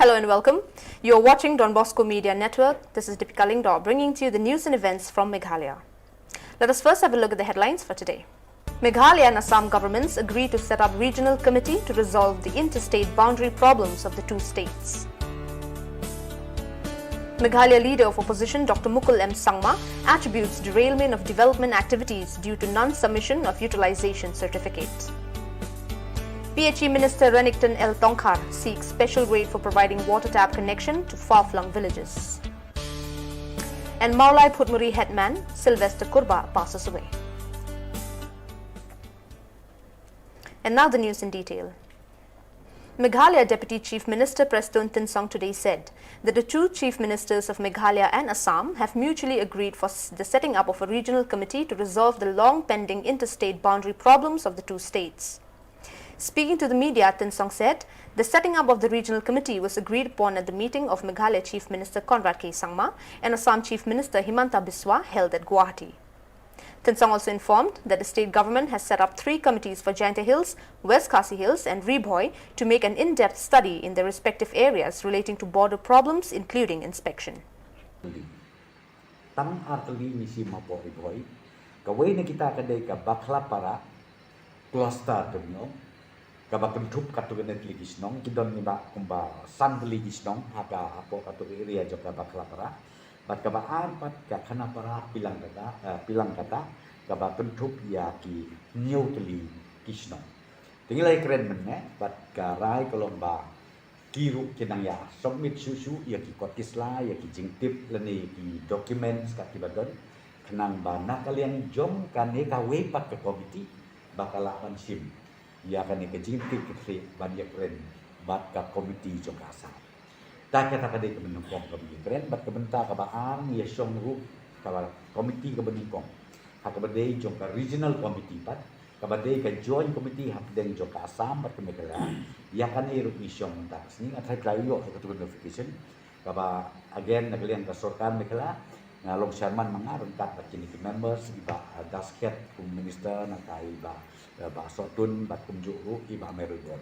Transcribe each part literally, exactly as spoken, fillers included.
Hello and welcome. You're watching Don Bosco Media Network. This is Deepika Lyngdoh bringing to you the news and events from Meghalaya. Let us first have a look at the headlines for today. Meghalaya and Assam governments agree to set up regional committee to resolve the interstate boundary problems of the two states. Meghalaya leader of opposition Doctor Mukul M Sangma attributes derailment of development activities due to non-submission of utilization certificate. P H E Minister Renikton L Tongkhar seeks special rate for providing water tap connection to far-flung villages. And Mawlai Phutmuri headman Sylvester Kurbah passes away. And now the news in detail. Meghalaya Deputy Chief Minister Prestone Tynsong today said that the two Chief Ministers of Meghalaya and Assam have mutually agreed for s- the setting up of a regional committee to resolve the long pending interstate boundary problems of the two states. Speaking to the media, Tynsong said the setting up of the regional committee was agreed upon at the meeting of Meghalaya Chief Minister Conrad K Sangma and Assam Chief Minister Himanta Biswa held at Guwahati. Tynsong also informed that the state government has set up three committees for Jaintia Hills, West Khasi Hills, and Ri Bhoi to make an in depth study in their respective areas relating to border problems, including inspection. Tang ar tylli ngi shim hapoh Ri Bhoi. Kawei na kita ka dei ka Bakhlapara cluster, te ngi ong, kaba kynthup katto katne tylli ki shnong, ki don ngi ba kumba san tylli ki shnong ha ka hapoh katto ka area jong ka Bakhlapara. Bad kaba ar pat ka Khanapara Pilangkata, eh, Pilangkata, kaba kynthup ïa ki hynñiew tylli ki shnong. Te ngi la ïakren mynne, bad ka rai ka long ba ki ruh kin nang ïa submit shuh shuh ïa ki kot ki sla, ïa ki jingtip lane ki documents kat kiba don, khnang ba na ka liang jong kane kawei pat ka committee ba ka lah ban shim ïa kane ka jingtip ka thli ban ïakren bad ka committee jong ka Assam. Ta kata ka dei kaba nyngkong kaba ïakren, bad ka bynta kaba ar ngi ïa shong ruh kaba committee kaba nyngkong ha kaba dei jong ka regional committee pat, kaba dei ka joint committee hapdeng jong ka Assam bad ka Meghalaya. Ïa kane ruh ngi shong mynta ka sngi, nga tharai ka la ïoh ïa katu ka notification. Kaba again na ka liang ka sorkar Meghalaya, nga long chairman ma nga ryngkat bad kine ki members, i Bah, eh, Daskhet kum minister, nangta i Bah, eh, Bah Sohtun bad kumjuh ruh i Bah Mary Bond.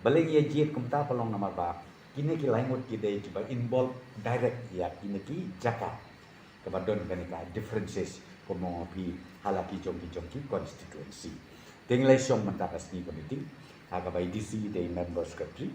Balei ngi ïa jied kumta ka long namar ba kine ki lai ngut ki dei kiba involve direct ïa kine ki jaka kaba don kane ka differences, kumno phi ha la ki jong ki jong ki constituency. Te ngi la ïa shong mynta ka sngi ka meeting ha kaba i D C dei member secretary.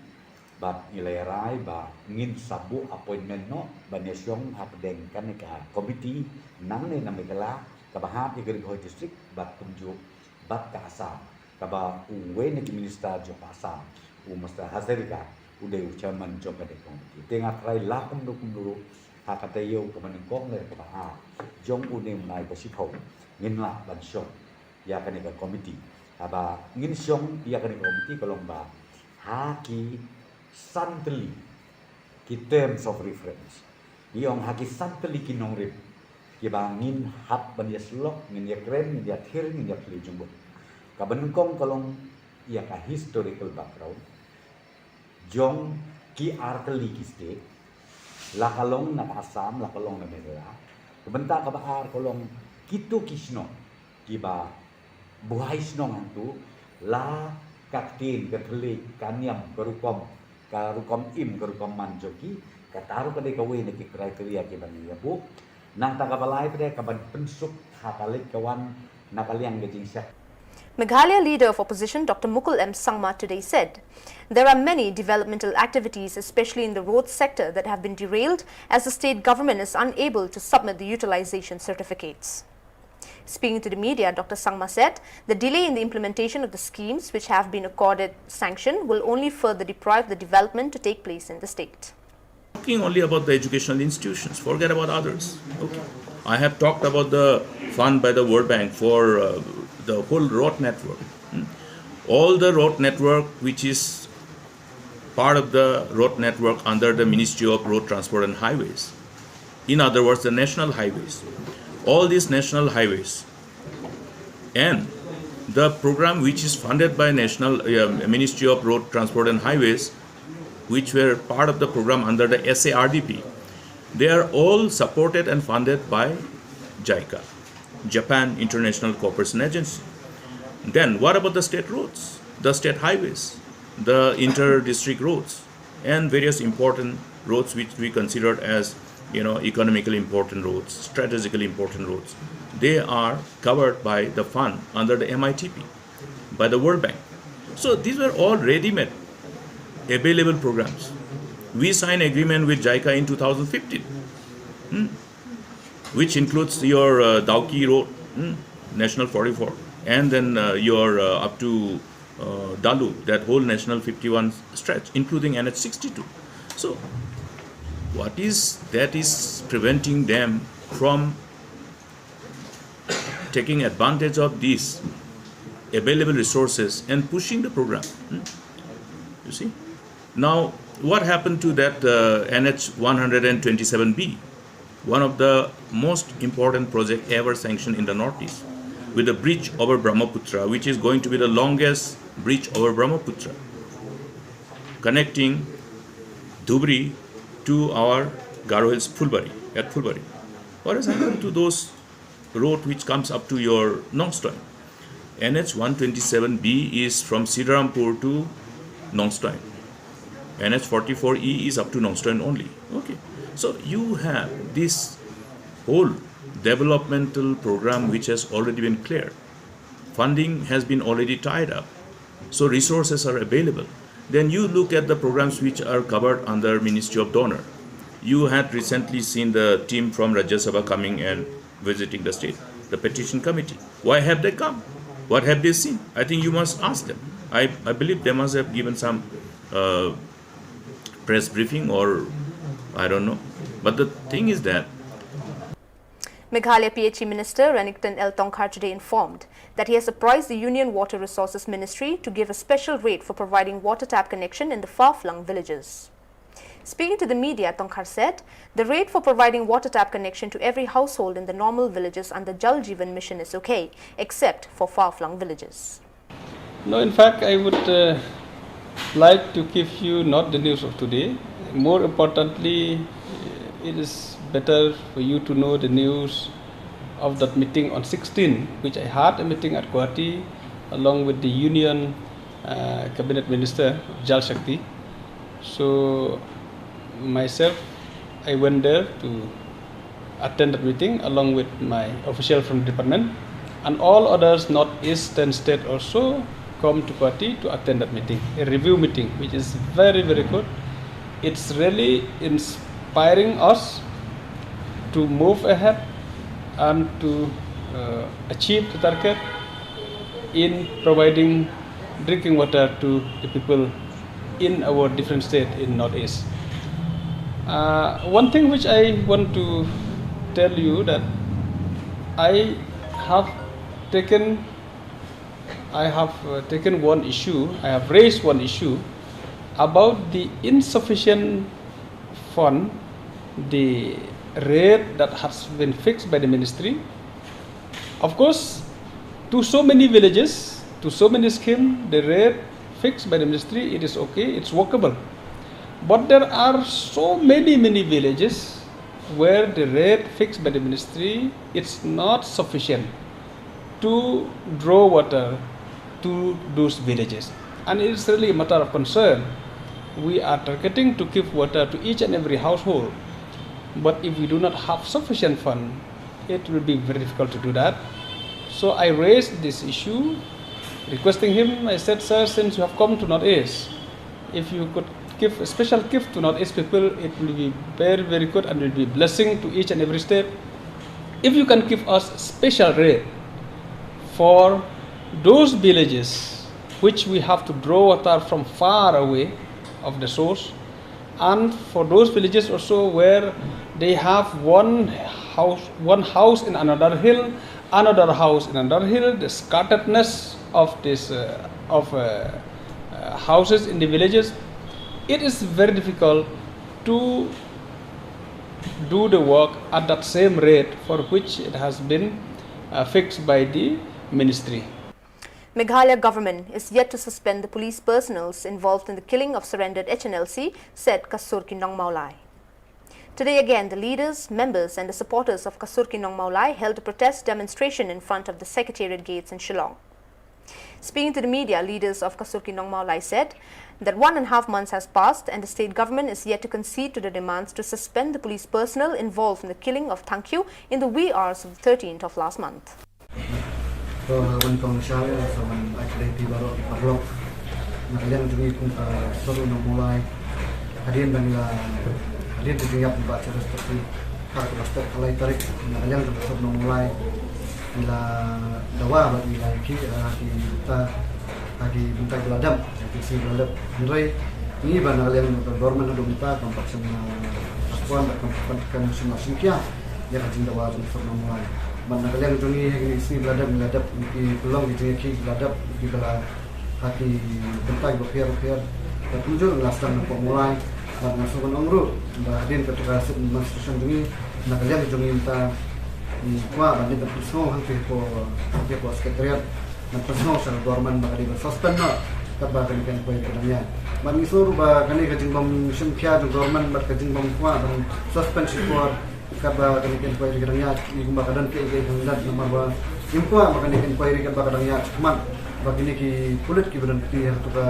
Bad ngi la ïa rai ba ngin sa buh appointment noh ban ïa shong hapdeng kane ka committee nangne na Meghalaya kaba hap ïa ka Ri Bhoi district bad kumjuh bad ka Assam, kaba uwei na ki minister jong ka Assam, u Mister Hazarika, u dei u chairman jong kane ka committee. Te nga tharai la kumno kumno ruh ha ka taïew kaba nyngkong lane kaba ar jong une u bnai ba shiphew ngin lah ban shong ïa kane ka committee. Haba ngin shong ïa kane ka committee ka long ba ha ki san tylli ki terms of reference, ngi ong ha ki san tylli ki nongrim kiba ngin hap ban ïa syllok, ngin ïa kren, ngin ïa thir, ngin ïa plie jingmut. Kaba nyngkong ka long ïa ka historical background jong ki ar tylli ki state, la ka long na ka Assam, la ka long na Meghalaya. Ka bynta kaba ar ka long kito ki shnong kiba buhai shnong hangto, la ka ktien, ka thylliej, ka niam, ka rukom, ka rukom im, ka rukom man jong ki, kata ruh ka dei kawei na ki criteria kiba ngi ïa buh. Nangta kaba lai pat ka ban pynsuk ha ka leit ka wan na ka liang ka jingshah. Meghalaya leader of opposition Doctor Mukul M Sangma today said there are many developmental activities, especially in the road sector, that have been derailed as the state government is unable to submit the utilization certificates. Speaking to the media, Doctor Sangma said the delay in the implementation of the schemes which have been accorded sanction will only further deprive the development to take place in the state. Talking only about the educational institutions, forget about others. Okay. I have talked about the fund by the World Bank for, uh, the whole road network. Hmm? All the road network which is part of the road network under the Ministry of Road Transport and Highways. In other words, the national highways. All these national highways and the program which is funded by National, uh, Ministry of Road Transport and Highways, which were part of the program under the S A R D P, they are all supported and funded by JICA, Japan International Cooperation Agency. Then what about the state roads, the state highways, the inter-district roads? and various important roads which we considered as, you know, economically important roads, strategically important roads, they are covered by the fund under the M I T P, by the World Bank. So these were all ready-made, available programs. We signed agreement with JICA in two thousand fifteen, hmm, which includes your uh, Dawki Road, hmm, National forty-four, and then uh, your uh, up to uh, Dalu, that whole National fifty-one stretch, including N H sixty-two. So, what is that is preventing them from taking advantage of these available resources and pushing the program? Hmm? You see? Now, what happened to that uh, N H one twenty-seven B? One of the most important project ever sanctioned in the Northeast, with the bridge over Brahmaputra, which is going to be the longest bridge over Brahmaputra, connecting Dhubri to our Garo Hills Phulbari, at Phulbari. What has happened to those road which comes up to your Nongstoin? N H one twenty-seven B is from Srirampur to Nongstoin. N H forty-four E is up to Nongstoin only. Okay. So you have this whole developmental program which has already been cleared. Funding has been already tied up. So resources are available. Then you look at the programs which are covered under Ministry of DoNER. You had recently seen the team from Rajya Sabha coming and visiting the state, the petition committee. Why have they come? What have they seen? I think you must ask them. I, I believe they must have given some uh, press briefing or I don't know. But the thing is that Meghalaya P H E Minister Renikton L Tongkhar today informed that he has apprised the Union Water Resources Ministry to give a special rate for providing water tap connection in the far-flung villages. Speaking to the media, Tongkhar said the rate for providing water tap connection to every household in the normal villages under Jal Jeevan Mission is okay, except for far-flung villages. No, in fact, I would uh, like to give you not the news of today. More importantly, it is better for you to know the news of that meeting on sixteen, which I had a meeting at Guwahati along with the Union uh, Cabinet Minister of Jal Shakti. So myself, I went there to attend that meeting along with my official from the department, and all others northeastern state also come to Guwahati to attend that meeting, a review meeting, which is very, very good. It's really inspiring us to move ahead and to uh, achieve the target in providing drinking water to the people in our different state in northeast. Uh, one thing which I want to tell you that I have taken, I have uh, taken one issue, I have raised one issue about the insufficient fund, the rate that has been fixed by the ministry. Of course, to so many villages, to so many scheme, the rate fixed by the ministry, it is okay, it's workable. But there are so many, many villages where the rate fixed by the ministry, it's not sufficient to draw water to those villages. And it's really a matter of concern. We are targeting to give water to each and every household. But if we do not have sufficient fund, it will be very difficult to do that. So I raised this issue, requesting him. I said, "Sir, since you have come to Northeast, if you could give a special gift to Northeast people, it will be very, very good and will be a blessing to each and every state. If you can give us special rate for those villages which we have to draw water from far away of the source, and for those villages also where they have one house, one house in another hill, another house in another hill, the scatteredness of this uh, of uh, uh, houses in the villages, it is very difficult to do the work at that same rate for which it has been uh, fixed by the ministry." Meghalaya government is yet to suspend the police personnel involved in the killing of surrendered H N L C, said Kasur Ki Nongmawlai. Today again, the leaders, members and the supporters of Kasur Ki Nongmawlai held a protest demonstration in front of the secretariat gates in Shillong. Speaking to the media, leaders of Kasurki Nongmawlai said that one and a half months has passed and the state government is yet to concede to the demands to suspend the police personnel involved in the killing of Thangkhiew in the wee hours of the thirteenth of last month. To wan kong share sa wan actually ti baroh ki paralok. Na ka liang jong ngi kum ka Kasurki Nongmawlai. Hadien ba ngi la, hadien ba ngi ïap ba cheres to ki ka ka step ka lai tarik. Na ka liang jong ka Kasurki Nongmawlai. Ngi la dawa bad ngi la ïakhih ha ki bynta, ha ki bynta ba la dep, ha ki sngi ba la dep. Hynrei ngi ba na ka liang ka government haduh mynta kam pat shym la respond, kam pat, kam shym la shim khia ïa ka jingdawa jong ka Kasurki Nongmawlai. Bad na ka liang jong ngi ha kine ki sngi ba la dep ngi la dep ki pynlong ki jingïakhih ba la dep ki ba la ha ki bynta ba pher ba pher. Bad kumjuh ngi la sdang na Pok Mawlai. Bad nga sngewbha ban ong ruh ba hadien kata ka sit demonstration jong ngi, na ka liang jong ngi mynta ngi kwah ban leit ban pynsngew hangtei hapoh, hapoh Secretariat, ban pynsngew sha ka government ba ka dei ban suspend noh katba kane ka inquiry ka dang ïaid. Bad ngi sngew ruh ba kane ka jingbym shim khia jong government bad ka jingbym kwah ban suspend shipor katba kane ka inquiry ka dang ïaid, ngi kumba ka don kaei kaei kaba ngi leh namar ba ngim kwah ba kane ka inquiry katba ka dang ïaid shakhmat ba kine ki pulit kiba don kti ha katu ka,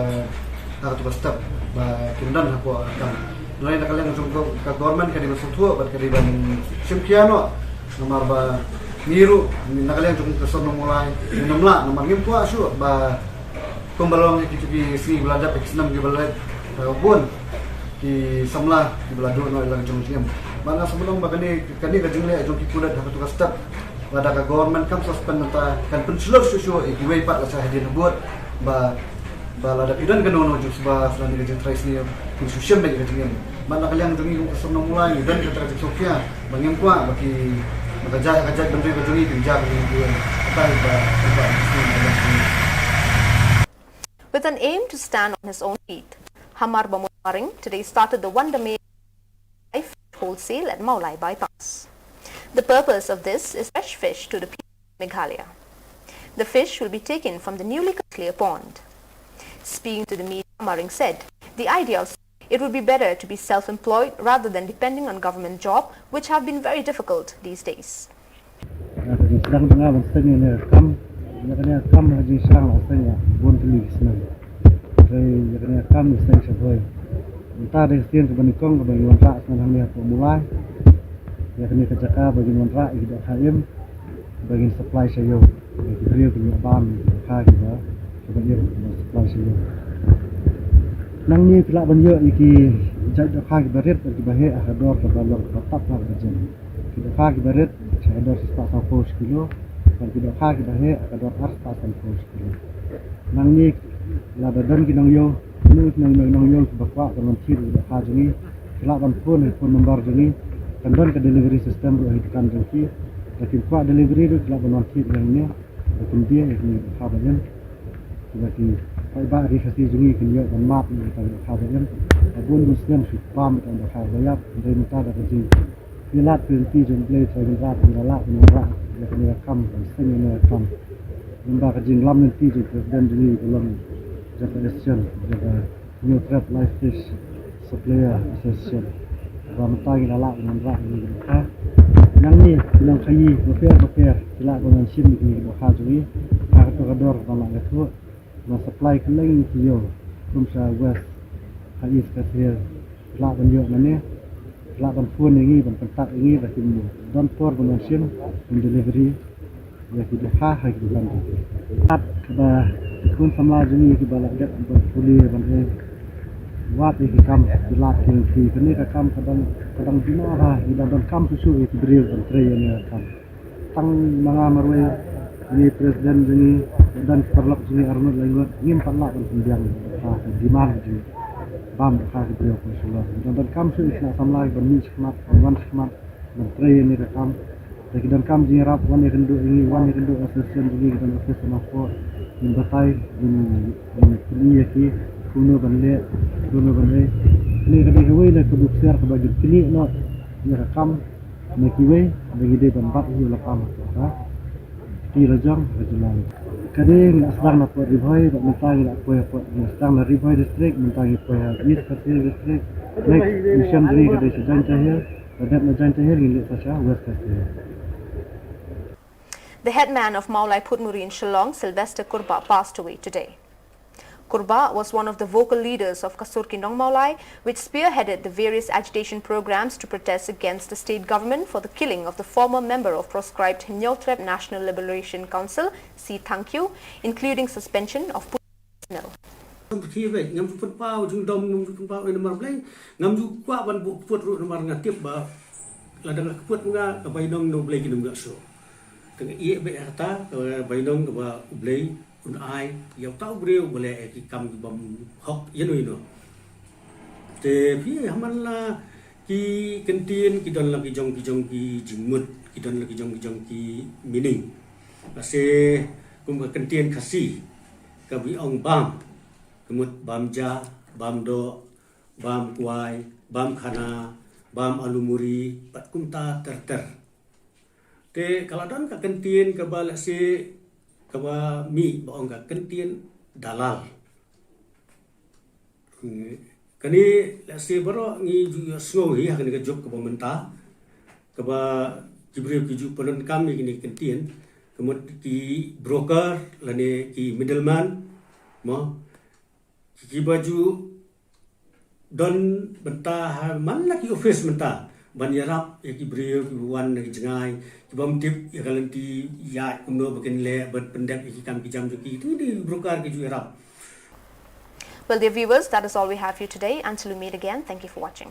ha katu ka step ba kin don hapoh ka kam. Hynrei na ka liang jong ka, ka government ka dei ban sngewthuh bad ka dei ban shim khia noh. Namar ba ngi ruh na ka liang jong ka Kasurki Nongmawlai ngim lah, namar ngim kwah shuh ba kumba long ïa kito ki sngi ba la dep, ki snem kiba la dep, eh, bun ki samla kiba la duh noh ïa la ka jong ka jingim. Bad nga sngewbha ban ong ba kane, kane ka jingleh jong ki pulit ha katu ka step, lada ka government kam suspend mynta kan pynshlur shuh shuh ïa kiwei pat lashai hadien habud ba, ba lada phi don kano kano jingsuba lane ka jingtrei sniew phin shu shim beit ïa ka jingim. Bad na ka liang jong ngi kum ka Kasurki Nongmawlai ngi don kata ka jingsngewkhia ba ngim kwah ba ki, ba ka jait, ka jaitbynriew ka jong ngi kin jia kum ki, kata ba, ba, ba, With an aim to stand on his own feet, Hamar Bamut Maring today started the Wonder Made Live Wholesale at Mawlai Bypass. The purpose of this is fresh fish to the people of Meghalaya. The fish will be taken from the newly cut clear pond. Speaking to the media, Maring said the idea of it would be better to be self-employed rather than depending on government job, which have been very difficult these days. Nga ka jingsdang jong nga ban sdang ïa kane ka kam, ïa kane ka kam ha jingsdang la sdang ïa bun tylli ki snem. Hynrei ïa kane ka kam ngi sdang sha Bhoi. Mynta dei ka sien kaba nyngkong kaba ngi wanrah sha hangne hapoh Mawlai. Ïa kane ka jaka ba ngin wanrah ïa ki dohkha im ba ngin supply sha ïew. Ïa ki briew ki ïoh bam ïa ki dohkha kiba, kiba im ba supply sha ïew. Nangne phi lah ban ïoh ïa ki jait dohkha kiba rit bad kiba heh ha ka dor kaba long kaba tap ha kaba jem. Ki dohkha kiba rit ha ka dor shispah sawphew shi kilo, bad ki dohkha kiba heh ha ka dor arspah sanphew shi kilo. Nangne lada don ki nongïew, ki nong, nong, nongïew kiba kwah ban wan thied ïa ki dohkha jong ngi, ki lah ban phone ha phone number jong ngi. Kan don ka delivery system ruh ha ki dukan jong ki. Lada kim kwah delivery ruh ki lah ban wan thied ïa ngi, da kum die ïa ki dohkha ba im. Kiba ki paidbah ri Khasi jong ngi kin ïoh ban map ïa ki dohkha ba im. Ba bun bun snem shu bam ïa ki dohkha ba ïap, hynrei mynta da ka jing Ngi lad lynti jong U Blei Trai Kynrad, ngi la lah ban wanrah ïa kane ka kam, ban seng ïa kane ka kam. Namar ka jinglam lynti jong President jong ngi ka long jong ka association, jong ka Hynñiewtrep Live Fish Supplier Association. Ba mynta ngi la lah ban wanrah ïa kane ka kam. Nangne ki nongkhaïi bapher bapher ki lah ban wan shim ïa kane ka dohkha jong ngi ha kato ka dor ba la ïathuh. Ba supply kylleng ki ïew, kum sha West, ha East Khasi Hills, ki lah ban ïoh mane, ki lah ban phone ïa ngi, ban contact ïa ngi, ba kin don por ban wan shim, ban delivery ïa ki dohkha ha ki dukan jong ki. Kat kaba ki khun samla jong ngi kiba la dep ban pule ban ai wad ïa ki kam, ki lad ki lynti. Kane ka kam ka dang, ka dang bina bha, ki dang donkam shuh shuh ïa ki briew ban trei ïa kane ka kam. Tang ma nga marwei, ïa i President jong ngi, don ki paralok jong ngi arngut laingut, ngim pat lah ban pynbiang ha ka demand jong ngi. Bam ha ki briew kum shalor. Ngi donkam shuh ïa ki khynnah samla ban mih shakhmat, ban wan shakhmat, ban trei ïa kane ka kam. Lada ki donkam jingïarap, wan ïakynduh ïa ngi, wan ïakynduh ïa association jong ngi, ki don office napoh. Ngin batai, ngin, ngin pyni ïa ki kumno ban leh, kumno ban leh. Kane ka dei kawei na ka bynta kaba ngin pyni noh ïa ka kam na kiwei, ba ngi dei ban bat ïa u lapam ha ka kti la jong ka jylla. Ka dei ngi la sdang na pdeng Ri Bhoi, bad mynta ngi la poi ha pdeng, ngi la sdang na Ri Bhoi District, mynta ngi poi ha East Khasi Hills District. Next mission jong ngi ka dei sha Jaintia Hills, lada dep na Jaintia Hills ngin leit sa sha West Khasi Hills. The headman of Mawlai Phutmuri in Shillong, Sylvester Kurbah, passed away today. Kurbah was one of the vocal leaders of Kasur Ki Nong Mawlai, which spearheaded the various agitation programs to protest against the state government for the killing of the former member of proscribed Hynñiewtrep National Liberation Council, C Thangkhiew, including suspension of personnel. Ngam ju pynpaw jingdom, ngam ju pynpaw ïa namar Blei, ngam ju kwah ban buh kput ruh namar nga tip ba lada nga kput nga ka bainong na U Blei kin ym ïoh shuh. Te nga ïeh beit ha kata ka bainong kaba U Blei un ai ïa uta u briew ba leh ïa ki kam ki bym hok ïano ïano. Te phi ha man la ki kyntien ki don la ki jong ki jong ki jingmut, ki don la ki jong ki jong ki meaning. Lehse kum ka kyntien Khasi kaba ong bam, ka mut bam ja, bam doh, bam kwai, bam khana, bam alu muri, bad kumta ter ter. Te ka la don ka kyntien kaba lehse kaba mih ba ong ka kyntien dalal. Kane lehse baroh ngi ju ïohsngew hi ha kane ka juk kaba mynta, kaba ki briew ki ju pyndonkam ïa kine ki kyntien, ka mut ki broker lane ki middleman, mo, kiba ju don bynta ha man la ki office mynta ban ïarap ïa ki briew kiba wan na ki jngai, ki bym tip ïa ka lynti ïaid kumno ba kin leh ban pyndep ïa ki kam ki jam jong ki, tu di broker ki ju ïarap. Well, dear viewers, that is all we have for you today. Until we meet again, thank you for watching.